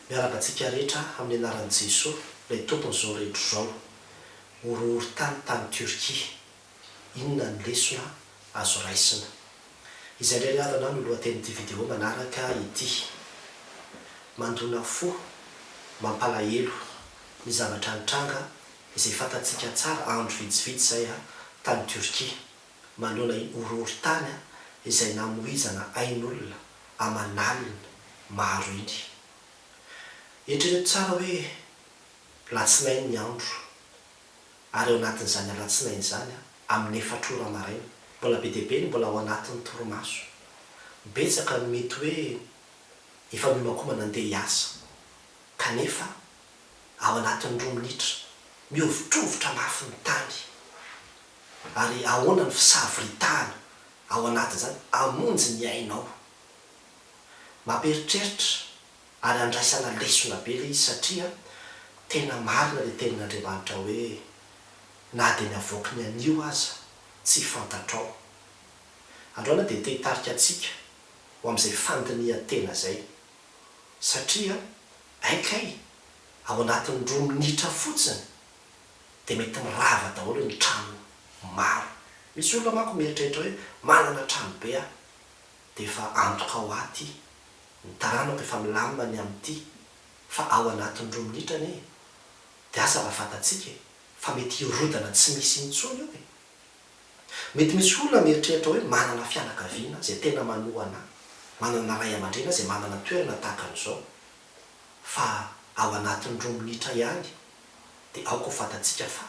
Miarahaba antsika rehetra amin'ny anaran'i Jesoa, ilay Tompon'izao rehetra izao. Horohorontany tany Turquie. Inona ny lesona azo raisina? Izay indray ry havana no lohatenin'ity video manaraka ity. Mandona fo, mampalahelo ny zavatra nitranga izay fantatsika tsara andro vitsivitsy izay tany Turquie manoloana iny horohorontany izay namoizana ain'olona aman'alina maro iny. Eritrereto tsara hoe latsinainy ny andro ary ao anatin'izany alatsinainy izany amin'ny efatra ora maraina, mbola be dia be ny mbola ao anatin'ny torimaso. Betsaka ny mety hoe efa miomankomana handeha hiasa, kanefa ao anatin'ny roa minitra, mihovitrovitra mafy ny tany. Ary ahoana ny fisavoritahana ao anatin'izany hamonjy ny ainao? Mampieritreritra ary andraisana lesona be ilay izy satria tena marina ilay tenin'Andriamanitra hoe na dia ny avoaky ny anio aza tsy fantatrao. Androany aho dia te hitarika antsika ho amin'izay fandinihan-tena izay satria hay kay ao anatin'ny roa minitra fotsiny dia mety mirava daholo ny trano maro. Misy olona manko mieritreritra hoe manana trano be aho dia efa antoka ho ahy ity. Ny taranako efa milamina ny amin'ity fa ao anatin'ny roa minitra anie dia asa raha fantatsika e fa mety hirodana tsy misy intsony io e! Mety misy olona mieritreritra hoe manana fianakaviana izay tena manohana ahy, manana ray aman-dreny aho izay manana toerana tahaka an'izao fa ao anatin'ny roa minitra ihany dia aoka ho fantatsika fa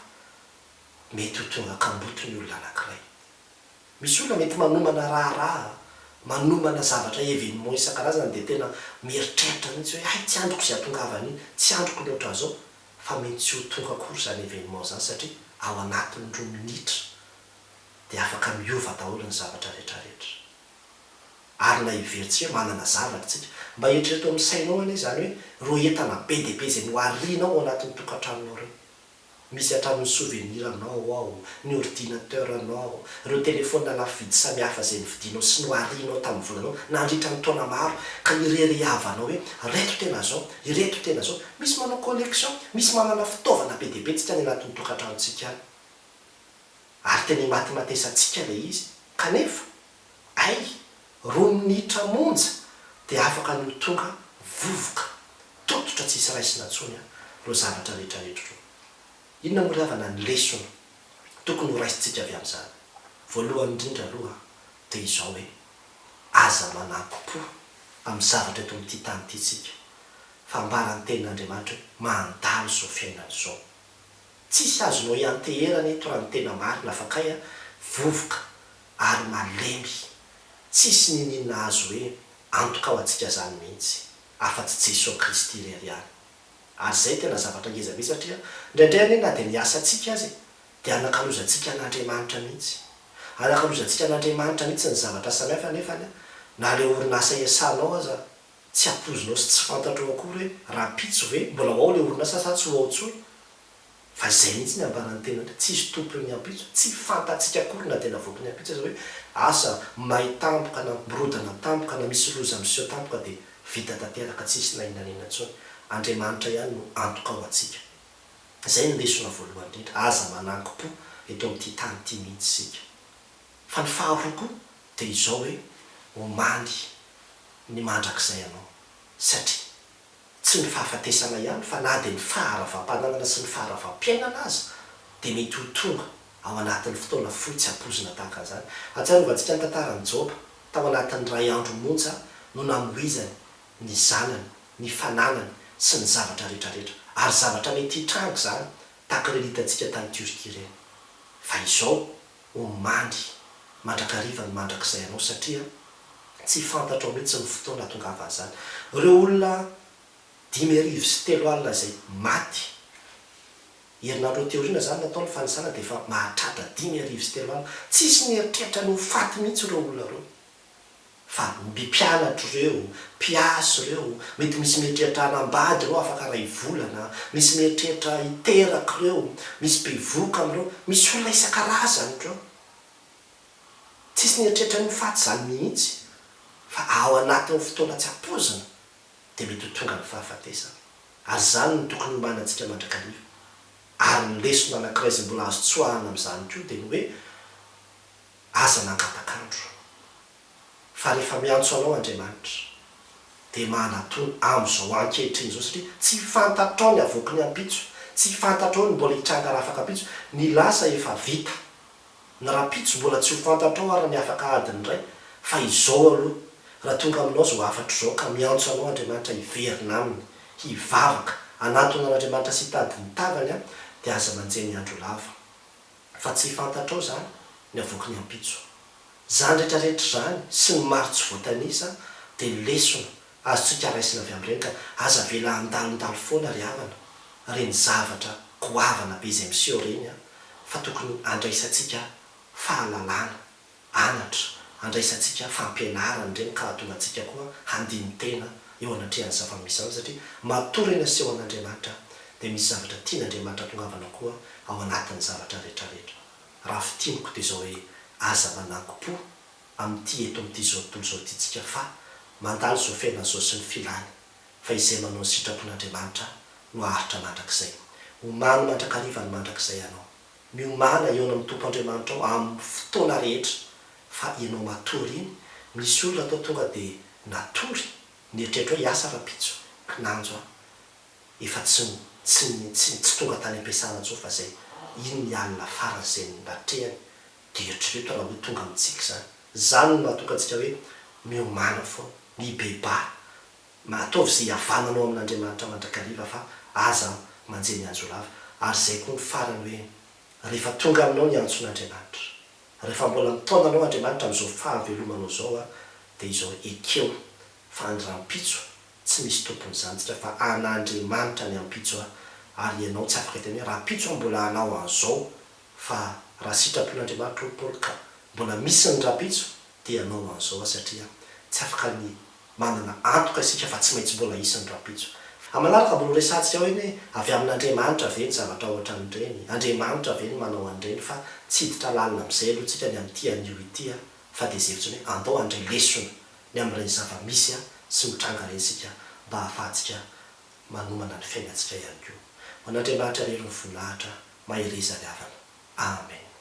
mety ho tonga kamboty ny olona anankiray. Misy olona mety manomana raharaha, manomana zavatra événement isan-karazany dia tena mieritreritra mihitsy hoe hay tsy andriko izay hahatongavana iny, tsy andriko ny ohatran'izao, fa mety tsy ho tonga akory izany événement izany satria ao anatin'ny roa minitra dia afaka miova daholo ny zavatra rehetrarehetra. Ary na heverintsika hoe manana zavatra isika, mba eritrereto amin'ny sainao anie izany hoe ireo entana be dia be izay noharianao ao anatin'ny tokantranonao ireo. Misy hatramin'ny souvenir anao ao, ny ordinateur anao, ireo telephone lafo vidy samihafa izay novidianao sy noharianao tamin'ny volanao nandritra ny taona maro ka irerehavanao hoe ireto tena zao, ireto tena zao. Misy manao collection, misy manana fitaovana be dia be tsika any anatin'ny tokantranontsika any. Ary tena imatimatesantsika ilay izy kanefa hay roa minitra monja dia afaka ny ho tonga vovoka tototra tsisy raisina intsony ireo zavatra rehetra rehetra ireo. Inona moa ry havana ny lesona tokony ho raisintsika avy amin'izany? Voalohany indrindra aloha dia izao hoe, aza manankom-po amin'ny zavatra eto amin'ity tany ity isika, fa ambaran'ny Tenin'Andriamanitra hoe mandalo izao fiainana izao. Tsisy azonao ianteherana eto raha ny tena marina fa kay vovoka ary malemy. Tsisy niniana azo hoe antoka ho antsika zany mihitsy afa-tsy Jesoa Kristy irery ihany. Ary izay tena zavatra ngeza be satria indraindray anie na dia ny asantsika aza e, dia anakalozantsika an'Andriamanitra mihitsy. Anakalozantsika an'Andriamanitra mihitsy ny zavatra samihafa nefany na ilay orinasa iasanao aza tsy ampoizinao sy tsy fantatrao akory hoe rahampitso ve mbola ho ao ilay orinasa sa tsy ho ao intsony. Fa izay mihitsy ny ambaran'ny tenany, tsisy tompon'ny ampitso, tsy fantatsika akory na dia navoaky ny ampitso aza hoe asa may tampoka na mirodana tampoka na misy loza miseho tampoka dia vita tanteraka tsisy na inona na inona intsony. Andriamanitra ihany no antoka ho antsika. Izay no lesona voalohany indrindra, aza manankim-po eto amin'ity tany ity mihitsy isika. Fa ny faharoa koa dia izao hoe omany ny mandrakizay anao satria Tsy ny fahafatesana ihany fa na dia ny faharavam-pananana sy ny faharavam-piainana aza dia mety ho tonga ao anatin'ny fotoana fohy tsy ampoizina tahaka an'izany. Ahatsiarovantsika ny tantaran'i Joba, tao anatin'ny iray andro monja no namoizany ny zanany, ny fananany sy ny zavatra rehetrarehetra. Ary zavatra mety hitranga izany tahaka ireny hitantsika tany Turquie ireny. Fa izao, omany mandrakariva ny mandrakizay anao satria tsy fantatrao mihitsy ny fotoana hatongavan'izany. Ireo olona 305 izay maty herinandro aty aoriana izany natao ny fanisana dia efa mahatratra 305. Tsisy nieritreritra ny ho faty mihitsy ireo olona ireo. Fa mby mpianatra ireo, mpiasa ireo, mety misy mieritreritra hanambady ireo afaka iray volana, misy mieritreritra hiteraka ireo, misy bevohoka amin'ireo, misy olona isan-karazany ireo. Tsisy nieritreritra ny ho faty izany mihitsy fa ao anatin'ny fotoana tsy ampoizina. dia mety ho tonga ny fahafatesana. Ary izany no tokony hiomanantsika mandrakariva. Ary ny lesona anankiray izay mbola azo tsoahana amin'izany koa dia ny hoe aza mangatak'andro. Fa rehefa miantso anao Andriamanitra dia manatona amin'izao ankehitriny izao satria tsy fantatrao ny havoaky ny ampitso, tsy fantatrao ny mbola hitranga rahafakampitso, ny lasa efa vita, ny rahampitso mbola tsy ho fantatrao ary ny afaka adiny iray fa izao aloha raha tonga aminao izao hafatra izao ka miantso anao Andriamanitra hiverina aminy, hivavaka, hanatona an'Andriamanitra sy hitady ny tavany dia aza manjehy ny andro lava fa tsy fantatrao izany ny havoaky ny ampitso. Izany rehetra rehetra izany sy ny maro tsy voatanisa dia lesona azontsika raisina avy amin'ireny ka aza avela handalondalo foana ry havana ireny zavatra goavana be izay miseho ireny an, fa tokony handraisantsika fahalalana, anatra, handraisantsika fampianarana ireny ka hahatonga antsika koa handini-tena eo anatrehan'ny zava-misy izany satria matoa ireny aseho an'Andriamanitra dia misy zavatra tian'Andriamanitra hatongavana koa ao anatin'ny zavatra rehetra rehetra. Raha fintiniko dia izao hoe aza manankom-po amin'ity eto amin'ity izao tontolo izao ity tsika fa mandalo izao fiainana izao sy ny filany fa izay manao ny sitrapon'Andriamanitra no haharitra mandrakizay. Omano mandrakariva ny mandrakizay ianao. Miomàna hihaona amin'ny Tompo Andriamanitrao amin'ny fotoana rehetra fa ianao matory iny, misy olona atao tonga dia natory, nieritreritra hoe hiasa rahampitso, kinanjo an. efa tsy tsy tsy tsy tonga tany am-piasana intsony fa zay iny ny alina farany izay natrehany dia eritrereto raha hoe tonga amintsika izany. Izany no mahatonga antsika hoe miomàna foana, mibebaha, ataovy izay hihavananao amin'Andriamanitra mandrakariva fa aza manjehy ny anjo lava. Ary izay koa ny farany hoe rehefa tonga aminao ny antson'Andriamanitra, rehefa mbola mitaona anao Andriamanitra amin'izao fahavelomanao izao dia izao ekeo fa ny rahampitso Tsy misy tompony izany tsika fa an'Andriamanitra ny ampitso a! Ary ianao tsy afaka hiteny hoe rahampitso aho mbola hanao an'izao fa raha sitrapon'Andriamanitra hoy Paoly ka mbola misy ny rahampitso dia hanao an'izao aho satria tsy afaka ny manana antoka isika fa tsy maintsy mbola hisy ny rahampitso. Amin'ny manaraka mbola ho resahantsika hoe ny avy amin'Andriamanitra ve ny zavatra ohatran'ireny, Andriamanitra ve no manao an'ireny fa tsy hiditra lalina amin'izay aloha tsika ny amin'ity anio ity a fa dia izay fotsiny hoe andao handray lesona ny amin'ireny zava-misy sy mitranga ireny isika mba hahafahantsika manomana ny fiainantsika ihany koa. Ho an'Andriamanitra irery ny voninahitra, mahereza ry havana. Amen.